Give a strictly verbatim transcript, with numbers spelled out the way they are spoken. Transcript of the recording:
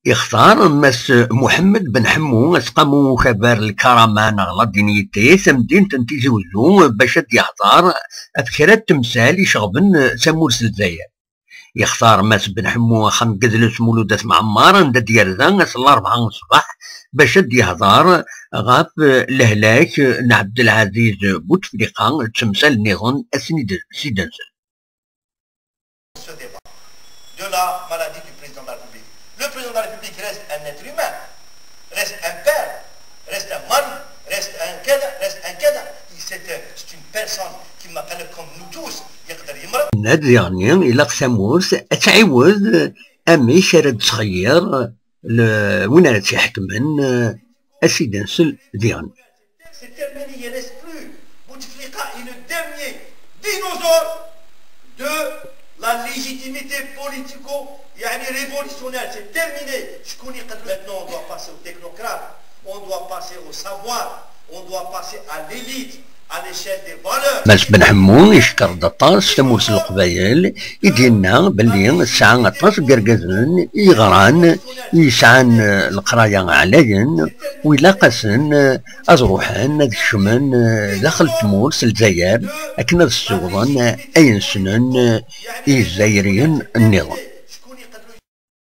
Yextar Mass Muḥemmed Ben Ḥemmu, asqamu ukabar lkarama neɣ la dignité, tamdint n Tizi Uzzu, bac ad d-yehḍer ɣef kra n temsal iceɣben tamurt n Lezzayer. Yextar Mass Ben Ḥemmu axxam n Gedles Mulud At Mɛemmer, anda d-yerza ass n larebɛa n ṣṣbeḥ, bac ad d-yehḍer ɣef lehlak n Ɛebdelɛaziz Butefliqa d temsal nniḍen ass-nni d-, s-id-nsen. Ce débat de la maladie du président de la République. Le président de la République reste un être humain, reste un père, reste un mari, reste un كذا, reste un كذا. C'est un- c'est une personne كيما قال لك comme nous tous يقدر يمرض. Nna-d diɣen ilaq tamurt ad tɛiwed amek ara d-tɣeyyer le-, win ara tt-iḥekmen, ad s-id-nsel diɣen. C'est terminé, il ne reste plus. Bouteflika est le dernier dinosaure de la légitimité politico, يعني révolutionnaire. C'est terminé. شكون يقدر؟ Maintenant, on doit passer aux technocrates, on doit passer au savoir, on doit passer à l'élite, à l'échelle des valeurs. Mass Ben Ḥemmu icekker-d aṭas tamurt n Leqbayel, i d-yenna belli tesɛa aṭas n yergazen i yeɣran, i yesɛan, eh, leqraya ɛlayen, u ilaq-asen, eh, ad ruḥen ad kecmen, eh, daxel n tmurt s Lezzayer akken ad ssiwḍen, eh, ayen ssnen, eh, i Yizzayriyen nniḍen.